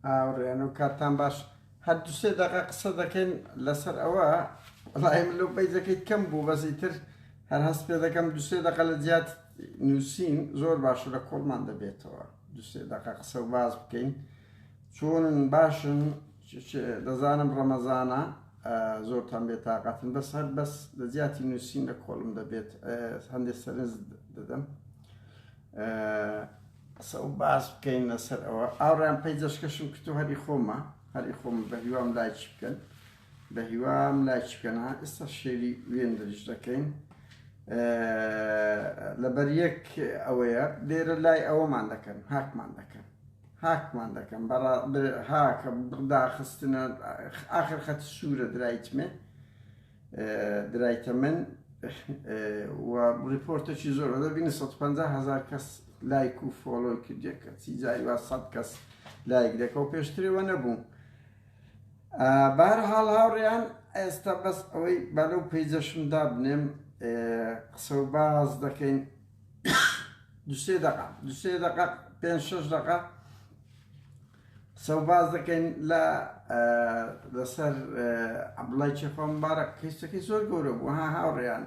هاوڕێیان و کاتتان باش هەر دوسێ دەقە قسە دەکەین لەسەر ئەوە وەڵی من لەو پەیجەکەی کەم بوو بەس ئیتر هەر هەست پێ دەکەم دوسێ دەقە لە جیات نووسین زۆر باشە لە کۆڵمان دەبێتەوە دوسێ دەقە قسە و باز بکەین چۆنن باشن دەزانم ڕەمەزانە زۆرتان بێتاقەتن بەس هەر بەس لە جیاتی نووسین لە کۆڵم دەبێت هەندێک سەرنج دەدەم قسە و باس بکەین لەسەر ئەوە ئاوڕیان پەیجەشکەشم کرد و هەری خۆمە هەری خۆم بە هیوام لایکی بکەن بە هیوام لایکی بکەن ها ئێستا share ی وێندریش دەکەین لەبەر یەک ئەوەیە لێرە لای ئەوەمان دەکەن هاکمان دەکەن هاکمان دەکەن بەڕا هاکە داخستنە ئاخر خەت سوورە درایتمێ درایتە من و ڕیپۆرتێکی زۆر دەبینی 150 هزار کەس لایک و follow ی کردێ کە چی جاری وا 100 کەس لایک دەکە و پێشترەوە نەبوو بارحاڵ هاوڕێیان ئێستا بەس ئەوەی با لەو پەیجەشم دابنێم قسە و باز دەکەین دوسێ دقە دوسێ دقە پێ شش دقە قسە و باس دەکەین لە لەسەر عەبدوڵای چێخوا مبارەک کەیسەکەی زۆر گەورە بوو ها هاوڕێیان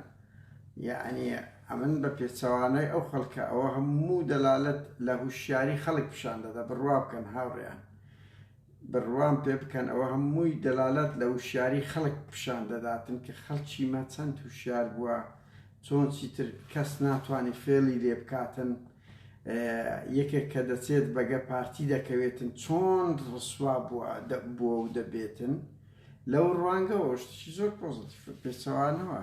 یعنی ئەمن بە پێچەوانەی ئەو خەڵکە ئەوە هەموو دەلالەت لە هوشیاری خەڵک پیشان دەدا بڕوا بکەن هاوڕێیان بڕوام پێ بکەن ئەوە هەمووی دەلالەت لە وشیاری خەڵک پیشان دەداتن کە خەڵکی مە چەند هوشیار بووە چۆن چیتر کەس ناتوانێت فێڵی لێ بکاتن یەکێک کە دەچێت بەگە پارتی دەکەوێتن چۆن ڕسوا بووە بووە و دەبێتن لەو ڕوانگەوە شتێکی زۆر positive پێچەوانەوە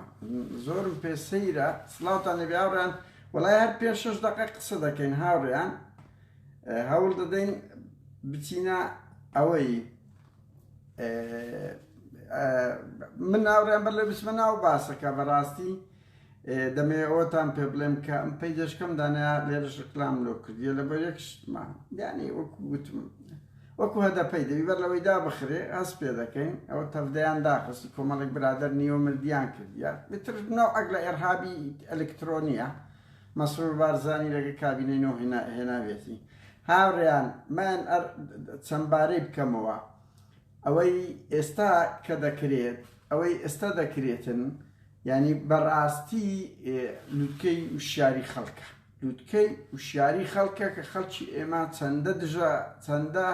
زۆرم پێ سەیرە سڵاوتان لێبێ هاوڕێیان وەڵای هەر پێ شەش دەقە قسە دەکەین هاوڕێیان هەوڵ دەدەین بچینە ئەوەی من هاوڕێیان بەر لە بچمە ناو باسەکە بەڕاستی دەمەوێ ئەوەتان پێ بڵێم کە ئەم پەیجەشکەم دانیا لێرەش ڕکلام لۆ کردیە لەبەر یەک شتمە یانی وەکو گوتم وەکو هەدەپەی دەبی بەر لەوەی دابخرێ هەست پێ دەکەین ئەوە تەڤدەیان داخستی کۆمەڵێک برادەر نیوە مردیان کردیە بتر نەوعەک لە ئێرهابی ئەلکترۆنیە مەسرور بارزانی لەگە کابینەی نۆ هێناوێتی هاوڕێیان من چەند بارەی بکەمەوە ئەوەی ئێستا کە دەکرێت ئەوەی ئێستا دەکرێتن یانی بەڕاستی لوتکەی وشیاری خەڵکە لوتکەی وشیاری خەڵکە کە خەڵکی ئێمە چەندە دژە چەندە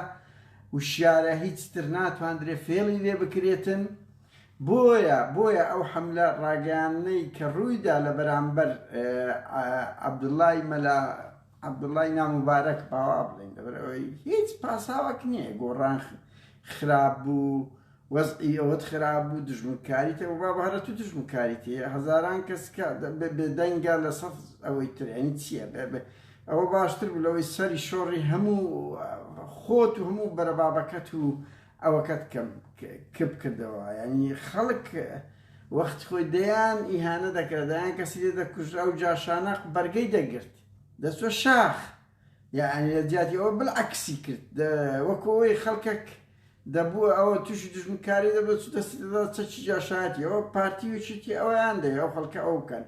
وشیارە هیچ تر ناتواندرێ فێڵی لێ بکرێتن بۆیە بۆیە ئەو حملە ڕاگەیاندنەی کە ڕوویدا لە بەرامبەر عەبدوڵای مەلا عەبدوڵای ناموبارەک باوا بڵێین لەبەر ئەوەی هیچ پاساوەک نییە گۆڕان خراپ بوو وەزعی ئەوەت خراپ بوو دوژمنکاریت هەبوو بابە هەرە تو دوژمنکاریت هەیە هەزاران کەس کە بێدەنگە لە سەف ئەوەی تر یعنی چییە ئەوە باشتر بوو لەوەی سەری شۆڕی هەموو خۆت و هەموو بەرەبابەکەت و ئەوەکەت کەم کپ کردەوە یعنی خەڵک وەخت خۆی دەیان ئیهانە دەکرا دەیان کەسی لێ دەکوژرا و جاشانە بەرگەی دەگرت دەچوە شاخ یعنی لە جیاتی ئەوە بالعکسی کرد وەکو ئەوەی خەڵکێک دەبوو ئەوە تووشی دوژمنکاری دەبێت چ دەستی دەدا چەکی جاشایەتی ئەوە پارتی و یەکێتی ئەویان دەوێ ئەو خەڵکە ئەو بکەن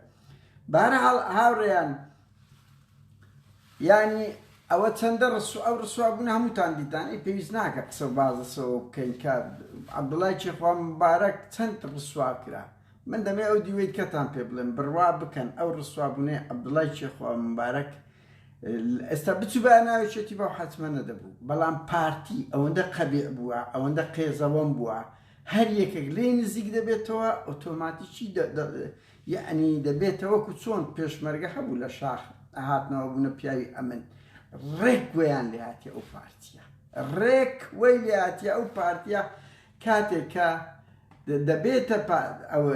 بەهەرحاڵ هاوڕێیان یعنی ئەوە چەندە ڕسو ئەو ڕسوا بوون هەمووتان دیتان ئی پێویست ناکە قسە و بازەسەوە بکەین کە عەبدوڵای چێخوا مبارەک چەند ڕسوا کرا من دەمێ ئەو دیوەی کەتان پێ بڵێم بڕوا بکەن ئەو ڕسوا بوونەی عەبدوڵای چێخوا مبارەک ئێستا بچوبایە ناو یەکێتی بەو حەتمە نەدەبوو بەڵام پارتی ئەوەندە قەبیع بووە ئەوەندە قێزەوەن بووە هەر یەکێک لێی نزیک دەبێتەوە ئۆتۆماتیکی یعنی دەبێتەوە وەکو چۆن پێشمەرگە هەبوو لە شاخ هاتنەوە بوونە پیاوی ئەمن ڕێک ویان لێ هاتیە ئەو پارتیە ڕێک وەی لێ هاتیە ئەو پارتیە کاتێک کە دەبێتە ئەوە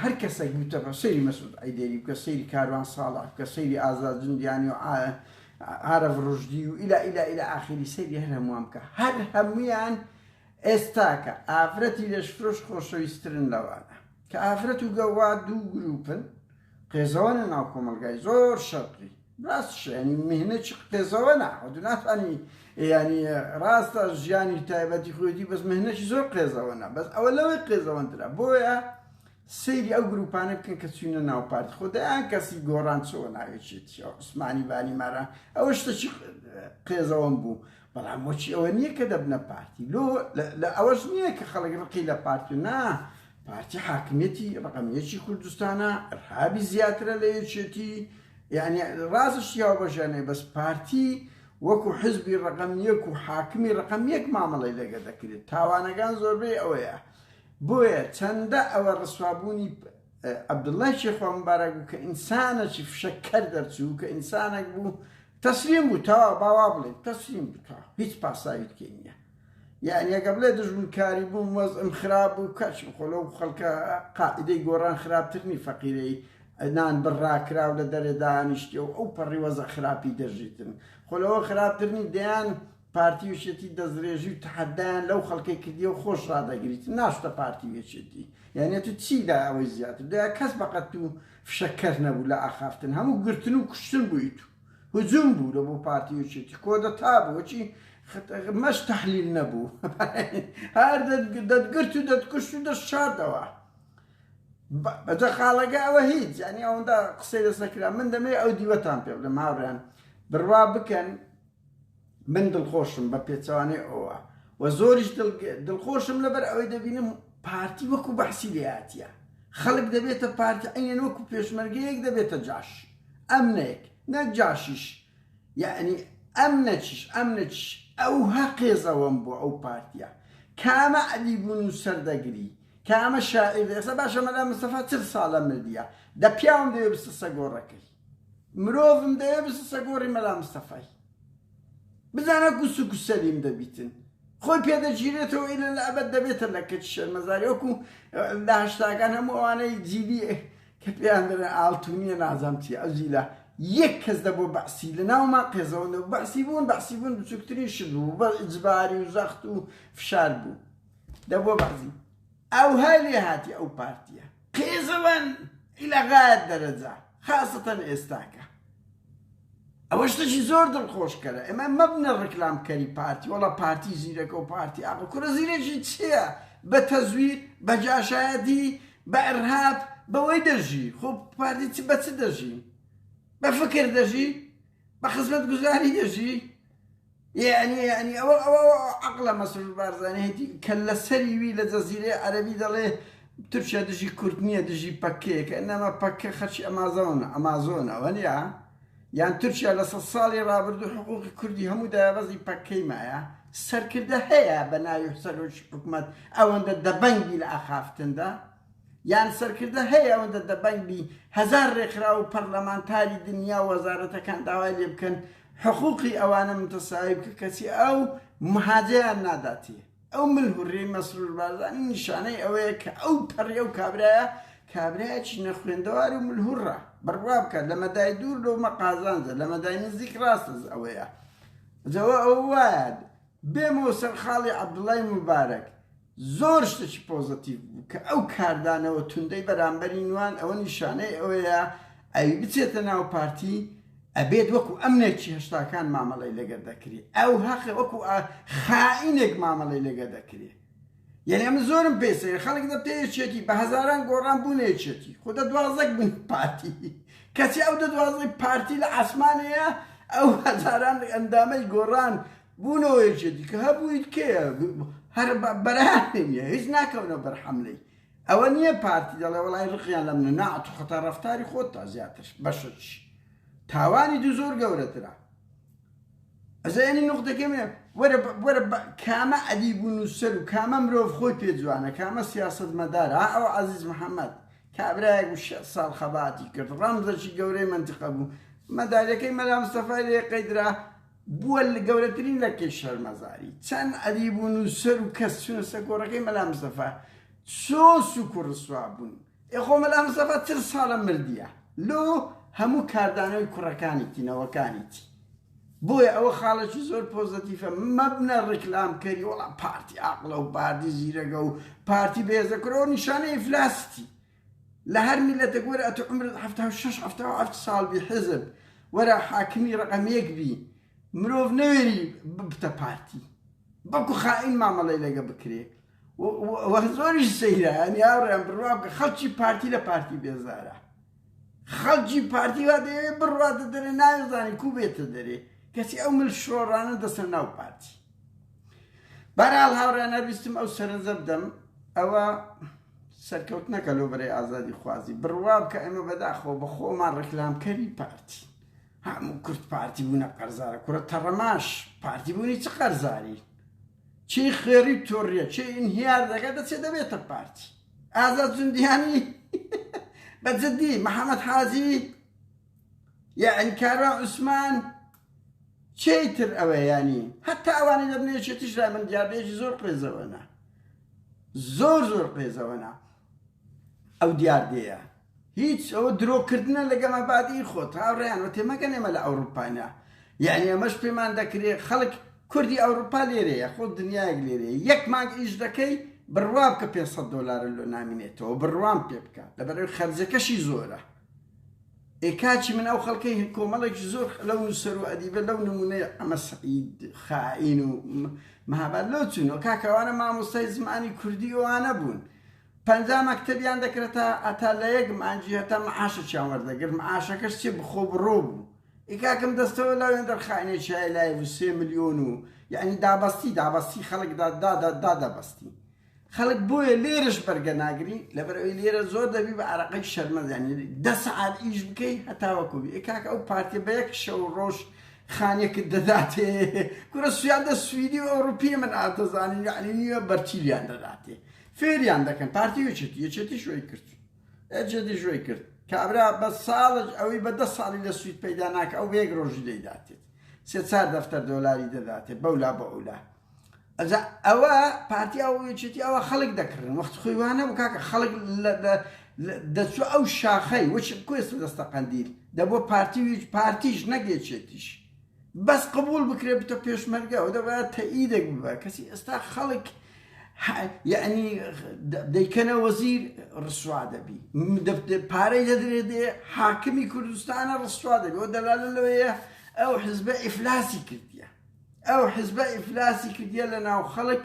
هەر کەسێک بووتە بە سەیری مەسعود عیدێری بکە سەیری کاروان ساڵح بکە سەیری ئازاد جندیانی و عارف ڕشدی و ئیلا ئیلا ئیلا ئاخری سەیری هەر هەمووان بکە هەر هەمویان ئێستاکە ئافرەتی لەشفرۆش خۆشەویستترن لەوانە کە ئافرەت و گەوا دوو گروپن قێزەوەنە ناو کۆمەڵگای زۆر شەرقی ڕاستیشە یانی مهنەکی قێزەوەنە ئەو ناتوانی یانی ڕاستە ژیانی تایبەتی خۆیتی بەس مهنەکی زۆر قێزەوەنە بەس ئەوە لەوەی قێزەوەنترە بۆیە سەیری ئەو گروپانە بکەن کە چوینە ناو پارتی خۆ دەیان کەسی گۆڕان چۆوە ناو یەکێتی ئەو عوسمانی بانی ماران ئەوە شتەکی قێزەوەم بوو بەڵام وەکی ئەوە نییە کە دەبنە پارتی لۆ لە ئەوەش نییە کە خەڵک ڕقی لە پارتی نا پارتی حاکمیەتی ڕقم یەکی کوردستانە ئرهابی زیاترە لە یەکێتی یعنی ڕاستشی هاوبەشیانەیە بەس پارتی وەکو حزبی ڕقم یەک و حاکمی ڕقم یەک مامەڵەی لەگە دەکرێت تاوانەکان زۆربەی ئەوەیە بۆیە چەندە ئەوە ڕسوابوونی عەبدوڵای شێخوا مبارەک بوو کە ئینسانەکی فشەکەر دەرچوو کە ئینسانێک بوو تەسلیم بوو تەواو با وا بڵێین تەسلیم بوو تەواو هیچ پاساوی دیکەی نییە یعنی ئەگە بڵێ دژمنکاری بووم وەزعم خراپ بوو کاچ خۆ لەو خەڵکە قائیدەی گۆڕان خراپتر نی فەقیرەی نان بڕاکراو لە دەرێ دانیشتیە و ئەو پەڕی وەزع خراپی دەژیتن خۆ لەوە خراپتر نی دەیان پارتی و یەکێتی دەستدرێژی و تەحەدایان لەو خەڵکەی کردیە و خۆش ڕادەگریت ناشتە پارتی و یەکێتی یانی تو چی لای ئەوەی زیاتر دەیا کەس بەقەد تو فشەکەر نەبوو لە ئاخافتن هەموو گرتن و کوشتن بووی تو هجوم بوو لە بۆ پارتی و یەکێتی کۆدەتا بوو وەکی مەش تەحلیل نەبوو هەر دەتگرت و دەتکوشت و دەشاردەوە بەجا خاڵەکە ئەوە هیچ یعنی ئەوەندە قسەی لەسەر کرا من دەمەوێت ئەو دیوەتان پێ بڵێم هاوڕێیان بڕوا بکەن من دڵخۆشم بە پێچەوانەی ئەوە و زۆریش دڵخۆشم لەبەر ئەوەی دەبینم پارتی وەکو بەحسی لێهاتیە خەڵک دەبێتە پارتی عینەن وەکو پێشمەرگەیەک دەبێتە جاش ئەمنێک نەک جاشیش یعنی ئەمنەچیش ئەمنەچیش ئەوها قێزەوەم بۆ ئەو پارتیە کامە ئەدیب و نووسەر دەگری کامە شاعیر ئێستا باشە مەلا مستەفا چل ساڵە مردیە دە پیاوم دەوێ بچتە سەگۆڕەکەی مرۆڤم دەوێ بچتە سەگۆڕی مەلا مستەفای بزانە کو سوک و سەلیم دەبیتن خۆی پێدەگیرێتەوە ئیلە لە ئەبەد دەبێتە لە کچ شەرمەزاری وەکو لە هەشتاکان هەموو ئەوانەی جیلی کە پێیان دەڵێن ئاڵتونیە نازام چیە ئەو جیلە یەک کەس دەبوو بەعسی لە ناومان قێزەوە نەبوو بەعسی بوون بەعسی بوون بچووکترین شت بوو بە ئیجباری و زەخت و فشار بوو دەبووە بەعسی ئەوها لێ هاتی ئەو پارتیە قێزەوەن ئیلە غایەت دەرەجە خاسەتەن ئێستاکە ئەوە شتێکی زۆر دڵخۆشکەرە ئێمە مەبنە ڕکلامکەری پارتی وەڵا پارتی زیرەکە و پارتی ئاقڵ کورە زیرەکی چییە بە تەزویر بە جاشایەتی بە ئەرهاب بەوەی دەژی خۆ پارتی چ بە چ دەژی بە فکر دەژی بە خزمەتگوزاری دەژی یەعنی یەعنی ئەوە ئەوە عەقڵە مەسرور بارزانی هەیتی کە لە سەری وی لە جەزیرەی عەرەبی دەڵێ تورکیا دژی کورد نییە دژی پەکەیە کە ئەنەما پەکە خەرچی ئەمازۆنە ئەمازۆنە وەنیە یان تورکیا لە سە ساڵی ڕابردوو حقوقی کوردی هەموو دایەبەزی پەکەی مایە سەرکردە هەیە بە ناوی سەرۆکی حکومەت ئەوەندە دەبەنگی لە ئاخافتندا یان سەرکردە هەیە ئەوەندە دەبەنگ بی هەزار ڕێکخراو و پەرلەمانتاری دنیا و وەزارەتەکان داوای لێ بکەن حقوقی ئەوانە متەساوی بکە کەچی ئەو مهاجەیان ناداتێ ئەو ملهوڕیەی مەسرور بارزانی نیشانەی ئەوەیە کە ئەو پەڕی ئەو کابرایە کابرایەکی نەخوێندەوار و ملهوڕە بڕوا بکە لە مەدای دوور لەو قازانجە لە مەدای نزیک ڕاستە ئەوەیە جەوە ئەو وایە بێمەوە سەر خاڵی عەبدوڵای موبارەک زۆر شتێکی پۆزەتیڤ بوو کە ئەو کاردانەوە توندەی بەرامبەری نوان ئەوە نیشانەی ئەوەیە ئەوی بچێتە ناو پارتی ئەبێت وەکو ئەمنێکی هەشتاکان مامەڵەی لەگەر دەکری ئەو هەقە وەکو خائینێک مامەڵەی لەگەر دەکرێ یعنی ئەمە زۆرم پێ سەیرە خەڵک دەبتە یەکێتی بە هەزاران گۆڕان بوونە یەکێتی خۆ دە دوازدەک بوون پارتی کەچی ئەو دە دوازدەی پارتی لە ئاسمانەیە ئەو هەزاران ئەندامەی گۆڕان بوونەوە یەکێتی کە هەبوویت کێیە هەر بەرایان نییە هیچ ناکەونە بەر حەملەی ئەوە نییە پارتی دەڵێ وەڵای ڕقیان لە منە نا تو خەتا ڕەفتاری خۆت تا زیاتر بەشەکی تاوانی دوو زۆر گەورەترە ئەزانی نوقتەکەی منە وەرە وەرە کامە ئەدیب و نووسەر و کامە مرۆڤ خۆی پێ جوانە کامە سیاسەتمەدار ها ئەو عەزیز محەممەد کابرایەک بوو شێست ساڵ خەباتی کرد ڕەمزێکی گەورەی مەنتیقە بوو مەدالیەکەی مەلا مستەفای لێ قەیدرا بووە گەورەترین لەکەی شەرمەزاری چەند ئەدیب و نووسەر و کەس چونە سەر گۆڕەکەی مەلا مستەفا چۆن سوک و ڕسوا بوون ئێ خۆ مەلا مستەفا چل ساڵە مردیە لۆ هەموو کاردانەوەی کوڕەکانیتی نەوەکانیتی بۆیە ئەوە خاڵێکی زۆر پۆزەتیفە مەبنە ڕیکلام کەری وەڵا پارتی ئاقڵە و پارتی زیرەگە و پارتی بێزە کورە نیشانەی ئیفلاستی لە هەر میلەتێک وەرە ئەتو عمرت 76 77 ساڵ بی حزب وەرە حاکمی ڕقم یەک بی مرۆڤ نەوێری ببتە پارتی بەڵکو خائین مامەڵەی لەگە بکرێ. وە زۆریش سەیرە یانی هاوڕێیان بڕوا بکە خەڵکی پارتی لە پارتی بێزارە خەڵکی پارتی وا دەیەوێت بڕواتە دەرێ نازانی کو بێتە دەرێ کەچی ئەو مل شۆڕانە دەسە ناو پارتی بەرحاڵ هاوڕێیان هەر ویستم ئەو سەرنجە بدەم ئەوە سەرکەوتنەکە لۆ بەرەی ئازادی خوازی بڕوا بکە ئێمە بەداخەوە بە خۆمان ڕیکلامکەری پارتی هەموو کورد پارتی بوونە قەرزارە کورە تەڕەماش پارتی بوونی چ قەرزاری چی خوێڕی تۆڕیە چی ئینهیار دەکات دەچێت دەبێتە پارتی ئازاد جوندیانی بە جدی محەممەد حاجی یعنی کاروان عوسمان چێی تر ئەوە ینی هەتا ئەوانەی دەبنە یەکێتیش لای من دیاردەیەکی زۆر قێزەوەنە زۆر زۆر قێزەوەنە ئەو دیاردەیە هیچ ئەوە درۆکردنە لەگە مەبادی خۆت هاوڕێیان وە تێمەگەن ئێمە لە ئەوروپاینە یعنی ئەمەش پێمان دەکرێ خەڵک کوردی ئەوروپا لێرەیە خۆ دنیایەک لێرەیە یەک مانگ ئیش دەکەی بڕوا بکە 500 دلار لۆ نامینێتەوە بڕوام پێ بکە لەبەرەوەی خەرجەکەشی زۆرە ئێ کاکی من ئەو خەڵکەی کۆمەڵێکی زۆر لەو نووسەر و ئەدیبە لەو نمونەی ئەمە سعید خائین و مەهاباد لۆ چوون کاکە ئەوانە مامۆستای زمانی کوردی ئەوانە بوون 50 مەکتەبیان دەکرێت تا هەتا لە یەک مانجی هەتا معاشێکیان وەردەگرت معاشەکەش چی بخۆ بڕۆ بوو ئێ کاکم دەستەوە لاوێن دەرخانێ چای لای و سێ ملیۆن و یعنی دابەستی دابەستی خەڵک دا دا دا دا دابەستی خەڵک بۆیە لێرەش بەرگە ناگری لەبەرئەوەی لێرە زۆر دەبی بە عەرەقەی شەرمەز یانی دە سەعات ئیش بکەی هەتاوەکو بی ئێ کاکە ئەو پارتیە بە یەک شەو ڕۆژ خانێکت دەداتێ کورە سویان دە سویدی و ئەوروپی من ئاتەزانین یعنی نییە بەرتیلیان دەداتێ فێریان دەکەن پارتی یەکێتی یەکێتی شوێی کرد یەکێتی شوێی کرد کابرا بە ساڵش ئەوەی بە دە ساڵی لە سوید پەیدا ناکە ئەو بە یەک ڕۆژی دەیداتێت سێ چار دەفتەر دۆلاری دەداتێ بەولا بە ئەولا ئەجا ئەوە پارتی ئەو یەکێتی ئەوە خەڵک دەکڕن وەخت خۆی وا نەبوو کاکە خەڵک دەچوو ئەو شاخەی وەچ کوێستە دەستە قەندیل دەبوو پارتی و پارتیش نەک یەکێتیش بەس قبول بکرێ بتە پێشمەرگە و دەبا تەئیدێک ببە کەسی ئێستا خەڵک یعنی دەیکەنە وەزیر ڕسوا دەبی پارەی دەدرێ دێ حاکمی کوردستانە ڕسوا دەبی و دەلالە لەوەیە ئەو حزبە ئیفلاسی کردیە ئەو حزبە ئیفلاسی کردیە لە ناو خەڵک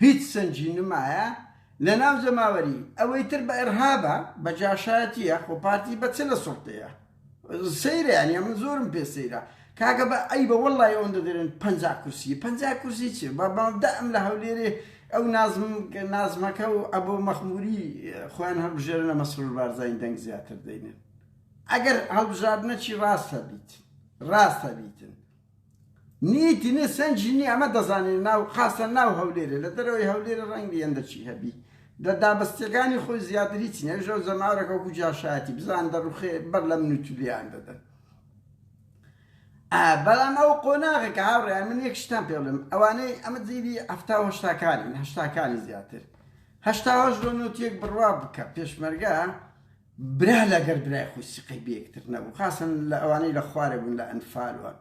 هیچ سەنگی نمایە لە ناو جەماوەری ئەوەی تر بە ئرهابە بە جاشایەتیە خۆ پارتی بە چ لە سوڵتەیە سەیرە یانی من زۆرم پێ سەیرە کاکە بە ئەی بە وەڵی ئەوەندە دەرێن پ کورسی پ کورسی چێ بە بەمەبدەئم لە هەولێرێ ئەو نازم نازمەکە و ئەبۆ مەخموری خۆیان هەڵبژێرن لە مەسرور بارزانی دەنگ زیاتر دەینن ئەگەر هەڵبژاردنەکی ڕاستە بیت ڕاستە بیتن نیتی نێ سەنجی نیە ئەمە دەزانین ناو خاستە ناو هەولێرێ لە دەرەوەی هەولێرە ڕەنگی ئەندە چی هەبی لە دابەستیەکانی خۆی زیاتر هیچ نیە ئەویش ئەو جەماوەرەکە وەکو جاشایەتی بزان دەڕوخێ بەر لە من و تو لێیان دەدەن بەڵام ئەو قۆناغە کە هاوڕێیان من یەک شتان پێ بڵێم ئەوانەی ئەمە جیلی هەفتا و هەشتاکانین هەشتاکانی زیاتر هەشتا هەشت لۆ نۆتیەک بڕوا بکە پێشمەرگە برا لەگەر برای خۆی سیقەی بەیەکتر نەبوو خاسەن لە ئەوانەی لە خوارێ بوون لە ئەنفال وە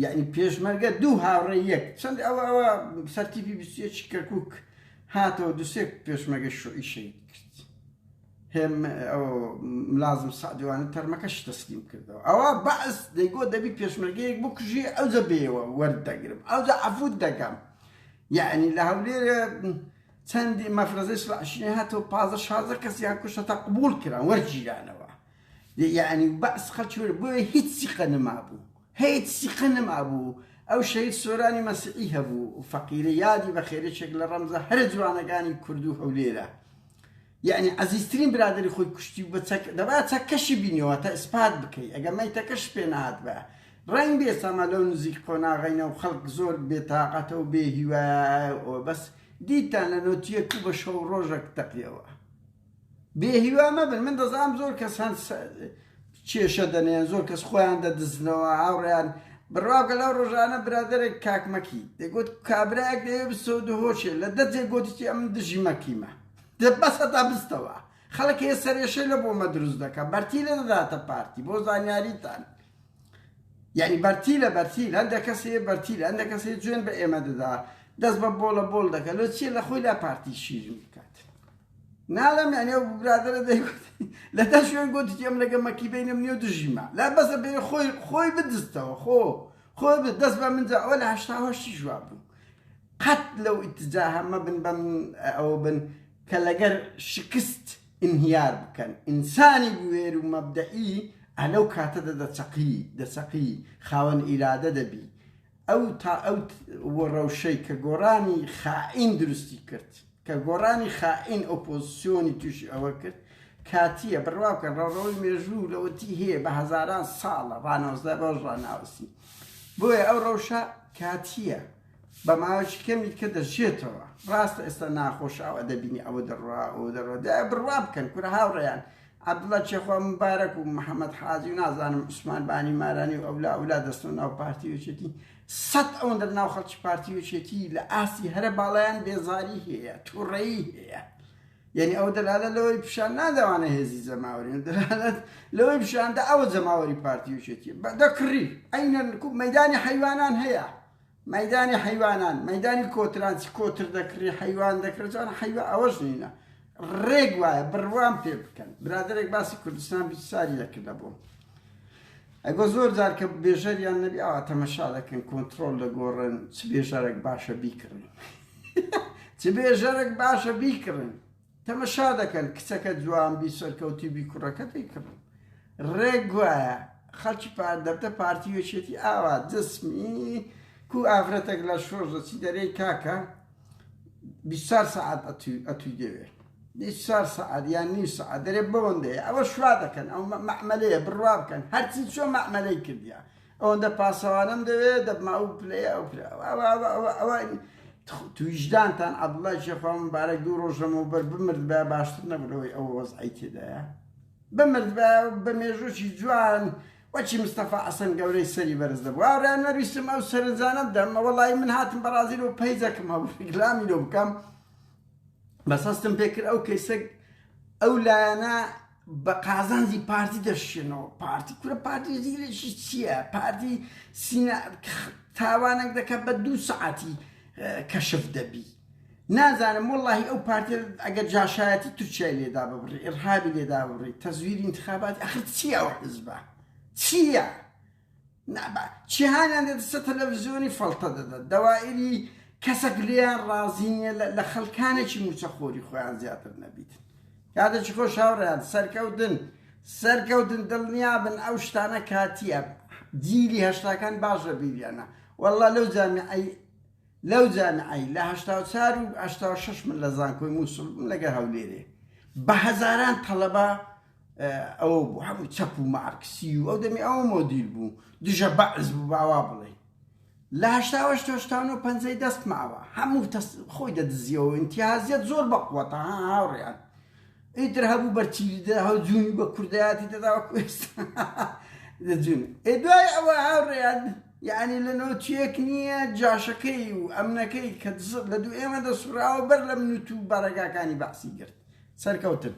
یعنی پێشمەرگە دوو هاوڕێ یەک چەند ئەوە ئەوە سەرتیپی بیستێکی کەرکک هاتەوە دوسێ پێشمەگە شوعی شەهید کرد هێم ئەو ملازم سعدوانە تەرمەکەش تەسلیم کردەوە ئەوە بەعس دەیگۆ دەبی پێشمەرگەیەک بکوژی ئەوجە بێەوە وەردەگرم ئەوجە عەفوت دەکەم یعنی لە هەولێر چەندی مەفرەزەی سڵاحشینی هاتەوە 15 16 کەسیان کوشت هەتا قبوڵ کران وەرگیرانەوە یعنی بەعس خەڵکی وەر بۆیە هیچ سیقە نەمابوو هیچ سیقە نەمابوو ئەو شەهید سۆرانی مەسیحی هەبوو فەقیرە یادی بە خێرێکێک لە ڕەمزە هەرە جوانەکانی کورد و هەولێرە یعنی عەزیزترین برادری خۆی کوشتی و بە چەک دەبا چەکەشی بینیەوە تا ئیسپات بکەی ئەگە مەیتەکەش پێ نهاتبا ڕەنگ بێ ساما لەو نزیک قۆناغەینە و خەڵک زۆر بێتاقەتە و بێ هیوایە بەس دیتان لە نۆتیەک و بە شەو ڕۆژەک تەقیەوە. بێ هیوا مەبن من دەزانم زۆر کەس هەن کێشە دەنێن زۆر کەس خۆیان دەدزنەوە هاوڕێیان بڕوا بکە لەو ڕۆژانە برادەرێک کاک مەکی دەگوت کابرایەک دەیە بچەوە دهۆچێ لە دەجێ گۆتیتی ئەمن دژی مەکیمە دە بەس هەتا بستەوە خەڵک هەیە سەرێشەی لە بۆمە دروست دەکا بەرتیلە دەداتە پارتی بۆ زانیاریتان یعنی بەرتیلە بەرتیل هەندێک کەس هەیە بەرتیل هەندێک کەس هەیە جوێن بە ئێمە دەدا دەست بە بۆڵە بۆڵ دەکە لۆ چیە لە خۆی لا پارتی شیرین بکات ناڵێم یعنی ئەو برادەرە دەیگوت لە دە شوێن گوتیتی ئەم لەگە مەکی بینم نییە و دژیمە لا بەسە بێ خۆی خۆی بدزتەوە خۆ خۆی دەست بە منجا ئەوە لە هەشتا هەشتی ژوا بوو. قەت لەو ئیتجاهە مەبن بەم ئەوە بن کە لەگەر شکست ئینهیار بکەن ئینسانی بوێر و مەبدەئی ئە لەو کاتەدا دەچەقی دەچەقی خاوەن ئیرادە دەبی ئەو تا ئەو ڕەوشەی کە گۆڕانی خائین دروستی کرد کە گۆڕانی خائین ئۆپۆزسیۆنی تووشی ئەوە کرد کاتیە بڕوا بکەن ڕەوڕەوەی مێژوو لەوەتی هەیە بە هەزاران ساڵە ڕانەوەستا بەوەش ڕاناوەستی بۆیە ئەو ڕەوشە کاتیە بە ماوەیەکی کەمی کە دەژێتەوە ڕاستە ئێستا ناخۆشە ئەوە دەبینی ئەوە دەڕوا ئەوە دەڕوا دایە بڕوا بکەن کورە هاوڕێیان عەبدوڵا چێخوا مبارەک و محەممەد حاجی و نازانم عوسمان بانی مارانی و ئەولا ئەولا دەستەوە ناو پارتی و یەکێتی سەد ئەوەندە ناو خەڵکی پارتی و یەکێتی لە ئاستی هەرە باڵایان بێزاری هەیە تووڕەیی هەیە یعنی ئەو دەلالەت لەوەی پیشان نادەوانە هێزی جەماوەری دەلالەت لەوەی پیشاندا ئەوە جەماوەری پارتی و یەکێتی دەکڕی ئەینەن مەدانی حەیوانان هەیە مەیدانی حەیوانان مەیدانی کۆتران چ کۆتر دەکڕی حەیوان دەکڕی جوان حەیوە ئەوەش نینە ڕێک وایە بڕوام پێ بکەن برادێک باسی کوردستان بیساری دەکردە بۆم ئەگۆ زۆر جار کە بێژەریان نەبی ئاوا تەمەشا دەکەن کۆنتترۆل دەگۆڕن چ بێژەرێک باشە بیکڕن چ بێژەرێک باشە بیکڕن تەمەشا دەکەن کچەکە جوان بی سەرکەوتی بی کوڕەکە دەیکڕن ڕێک گوایە خەڵکی پار دەبتە پارتی یەکێتی ئاوا جسمی کو ئافرەتێک لە شۆڕ دەچی دەرێی کاکە 24 سەعات ئەتوی دەوێ 24 سەعات یان نیو سەعات دەرێ بەوەندەیە ئەوە شوا دەکەن ئەو مەعمەلەیە بڕوا بکەن هەرچی چۆ مەعمەلەی کردیا ئەوەندە پاسەوانم دەوێ دەبمە ئەو پلەیە ئەو پلە ئەوە ئەوە تویژدانتان عەبدوڵای شێخوا مبارەک دوو ڕۆژ لەمەوبەر بمردبا باشتر نەبوو لەوەی ئەو وەزعەی تێدایە بمردبا بە مێژووکی جوان وەکی مستەفا حەسەن گەورەی سەری بەرز دەبوو هاوڕێیان نەویستم ئەو سەرنجانە بدەم وەڵی من هاتم بەڕازیل و پەیجەکم هەبوو ڕیکلامی لۆ بکەم بەس هەستم پێکرد ئەو کەیسە ئەو لایەنە بە قازانجی پارتی دەشێنەوە پارتی کورە پارتی زیرێکی چییە پارتی سینا تاوانێک دەکات بە دوو سەعاتی کەشف دەبی نازانم وەڵی ئەو پارتی ئەگەر جاشایەتی تورکیای لێدا ببڕی ئرهابی لێدا ببڕی تەزویری انتخاباتی ئەخر چییە ئەو حزبە چییە چیهانیان دێتە تەلەڤزیۆنی فەڵتە دەدات دەوائری کەسەک لێیان ڕازی نییە لە خەڵکانێکی موچەخۆری خۆیان زیاتر نەبیت کاتێکی خۆش هاوڕێیان سەرکەوتن سەرکەوتن دڵنیابن ئەو شتانە کاتیە جیلی هەشتاکان باش لە بیریانە والله لەو جامیعەی لەو جامیعەی لە 84 و 86 من لە زانکۆی مووسڵ بووم لەگەر هەولێرێ بە هەزاران تەڵەبە ئەوە بوو هەموو چەپ و مارکسی و ئەو دەمی ئەوە مۆدیل بوو دژە بەعس بوو باوا بڵێ لە هەشتاوەشت هەشتاونۆ پەنجەی دەست ماوە هەموو خۆی دەدزیەوە ئینتیازیەت زۆر بەقوەتە ها هاوڕێیان ئیتر هەبوو بەرچیری دە هەو جوونی بە کوردایەتی دەداوە کوێستا دەجون ئێ دوای ئەوە هاوڕێیان یعنی لە نۆچیەک نییە جاشەکەی و ئەمنەکەی کە لە دوو ئێمە دەسوڕاوە بەر لە من و تو بارەگاکانی بەعسی گرت سەرکەوتن.